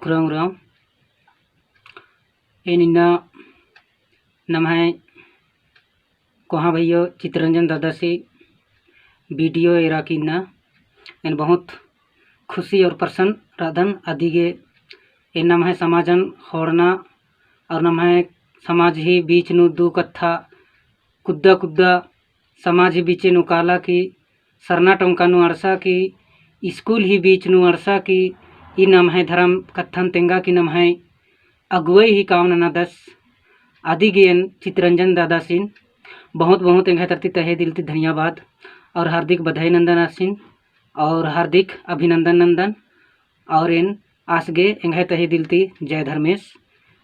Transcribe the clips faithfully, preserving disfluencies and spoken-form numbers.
उराँव उराँव। एन इन्ना नम्है कोहाँ भइयो चितरंजन दादासी video एरा की इन्ना एन बहुत खुशी और प्रसन्न रअदन। अदिगे एन नम्है समाजन ख़ोंड़ना और नम्है समाज ही बीच नू दू कत्था कुद्दा कुद्दा समाज ही बीचे नू काला की, सरना टोंका नू अंड़सा की, स्कूल ही बीच नू अंड़सा की, ई नम्है धरम कत्थन तेंगा की नम्है अगुवई ही काम ननादस। अदिगे एन चितरंजन दादासिन बहुत बहुत एंग्है तरती तहे दिल ती धन्यवाद और हार्दिक बधाई नंदन आसिन और हार्दिक अभिनंदन नंदन। और एन आस गे एंग्है तहे दिल ती जय धर्मेस,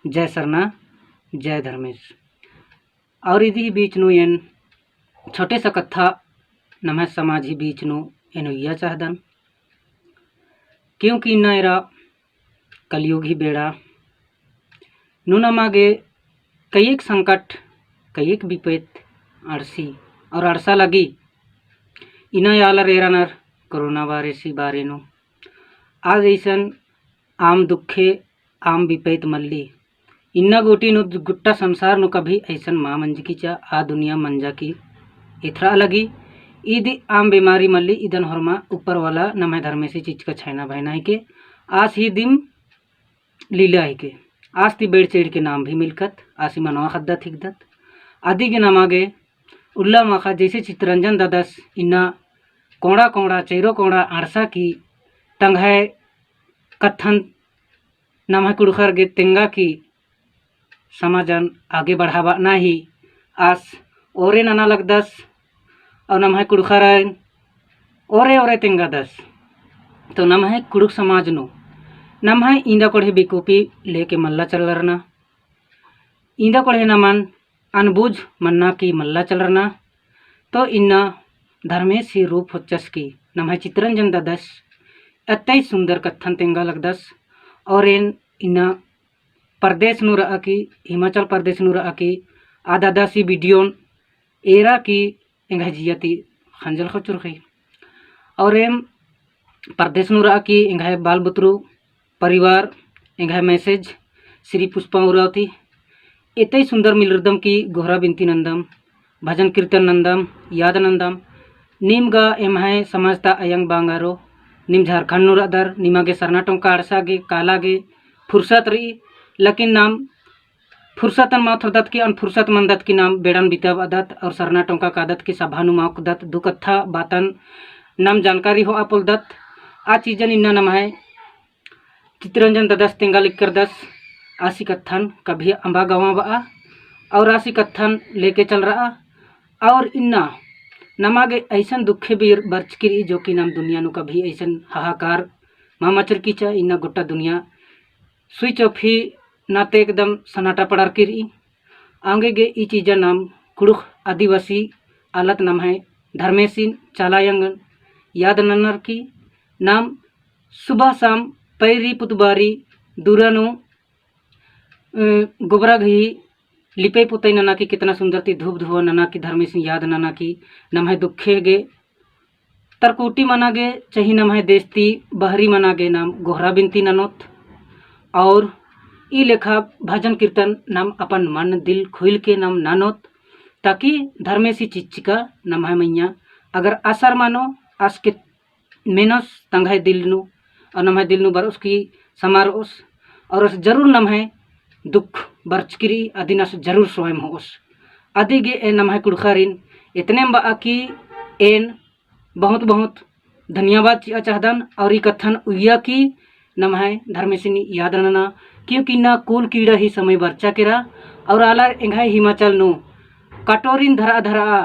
जय सरना, जय धर्मेस। और इदी बीच नू एन छोटे सा कत्था नम्है समाज ही बीच नू एन उइया चाहदन। क्योंकि इन्ना एरा कलयुग ही बेड़ा नू नमा गे कइयेक संकट, कइयेक बिपत अंड़सी और अंड़सा लगी। इन्ना आलर एरानर कोरोना virus ही बारे नू। आज अइसन आम दुखे, आम बिपत मल्ली। इन्ना गूटी नू गुट्टा संसार नू कभी अइसन मा मंजकी चा, आ दुनिया मंजा की एथरा लगी। ईद आम बेमारी मल्ली, इदन होरमा ऊपर वाला नम्है धर्मेसी चिच्चका छैना भैना हिके। आस ही दिम लीला हिके। आस ती बेड़ चेड़ के नाम भी मिलकत, आसी मनवा ख़द्दत हिकदत। अदिगे नमा गे उल्ला माख़ा जैसे चितरंजन दादस इन्ना कोंड़ा कोंड़ा, चैरो कोंड़ा अंड़सा की तंग्है कत्थन नम्है कुँड़ुख़र गे तेंगा की समाजन आगे बढ़ाबअना ही आस ओरे नना लगदस। और नम्है कुँड़ुख़रन ओरे ओरे तेंगादस। तो नम्है कुँड़ुख़ समाज नू नम्है इन्दा कोड़हे बेकूपी लेके मल्ला चलरना। इन्दा कोड़हे नमन अनबुझ मन्ना की मल्ला चलरना। तो इन्ना धर्मेस ही रूप होच्चस की नम्है चितरंजन दादस अत्तई सुंदर कत्थन तेंगा लगदस। और एन इन्ना परदेस नू रआ की, हिमाचल प्रदेश नू रआ की, आ दादासी videoन एरा की एंग्है जिया ती खंजल ख़ोचुरखी। और एम परदेस नू रआ की एंग्है बाल बुतरू परिवार एंग्है message श्री पुष्पा उराँव ती एतई सुंदर मिलरदम की गोहरा बिनती नंदम, भजन कीर्तन नंदम, याद नंदम। नीम गा एम्है समाज ता अयंग बांगारो, नीम झारखंड नू रअदर, निमा गे सरना टोंका अंड़सा गे, काला गे फुरसत रई, लेकिन नाम फुरसतन मा थोरदत की अन फुरसत मंदत की नाम बेड़न बिताबअदत और सरना टोंका कादत की सभा नू मा ओक्कदत, दू कत्था बातन नाम जानकारी होआ पोलदत। आ चीजन इन्ना नम्है चितरंजन दादस तेंगा लिक्करदस। आसी कत्थन कभी अम्बा गवाबआ और आसी कत्थन लेके चलरआ। और इन्ना नमा गे अइसन दुखे बीर बरचकी रई जो कि नाम दुनिया नू कभी अइसन हाहाकार मा मचरकी चा। इन्ना गोट्टा दुनिया switch off ही नाते एकदम सन्नाटा पड़रकी रई। औंगे गे ई चीजा नाम कुँड़ुख़ आदिवासी आलत नम्है धर्मेसिन चाला अयंगन याद ननर की नाम सुबह शाम पैरी पुतबारी दूरा नू, अ, गोबरा गही लिपई पुतई नना की कितना सुंदर ती धूप धुआ नना की धर्मेसिन याद नना की नम्है दुखे गे तरकुटी मना गे, चाही नम्है देश ती बहरी मना गे नाम गोहरा बिनती ननोत। और ई लेखा भजन कीर्तन नाम अपन मन दिल खुइल के नाम ननोत, ताकि धर्मेसी चिच्चका नम्है मइय्याँ अगर असर मनो, आस के मेनोस तंग्है दिल नू, और नम्है दिल नू बरओस की समारओस, और आस जरूर नम्है दुख बरचकी रई, अदिन आस जरूर स्वयं होओस। अदिगे एन नम्है कुँड़ुख़रिन एतनेम बआ की एन बहुत बहुत धन्यवाद चिआ चाहदन। और ई कत्थन उइया की नम्है धर्मेसिन याद नना, क्योंकि इन्ना कुल कीड़ा ही समय बरचा केरा। और आलर एंग्है हिमाचल नू कटोरिन धरआ धरआ,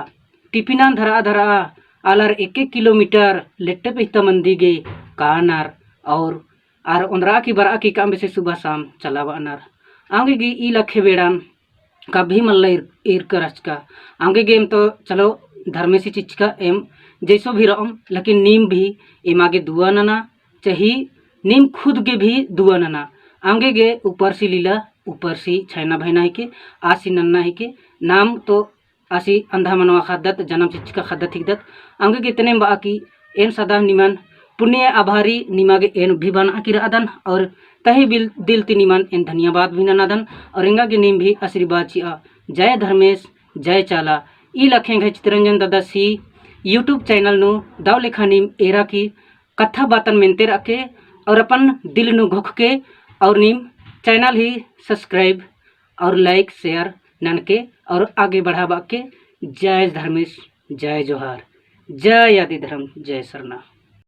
टिपिनन धरआ धरआ, आलर एक एक किलोमीटर लेट्टे पेहिता मंदी गे कानर और आर ओन्द्रआ की बरआ की काम बेसे सुबह शाम चलाबअनर। औंगे गे ई लखे बेड़ान कभी मल्ला ईर-, ईरकर रहचका। औंगे गे एम तो चलो धर्मेसी चिच्चका एम जैसो भी रओम, लेकिन नीम भी एमा गे दुआ नना, चाही नीम खुद गे भी दुआ नना। औंगे गे ऊपर सी लीला, ऊपर सी छैना भैना हिके, आसी नन्ना हिके, नाम तो आसी अंधा मनवा ख़द्दत, जनम चिच्चका ख़द्दत हिकदत। औंगे गे एतनेम बआ की एन सदा निमन पुण्य आभारी निमा गे एन भी बना की रअदन और तहे बिल दिल ती निमन एन धन्यवाद भी ननादन और एंगा गे नीम भी आशीर्वाद चिआ। जय धर्मेस, जय चाला। ई लखें घय चितरंजन ददस ही YouTube channel नू दव लेखा नीम एरा की कत्था बातन मेनते रअके और अपन दिल नू घोखके और नीम channel ही subscribe और like share ननके और आगे बढ़ाबा के। जय धर्मेस, जय जोहार, जय आदि धर्म, जय सरना।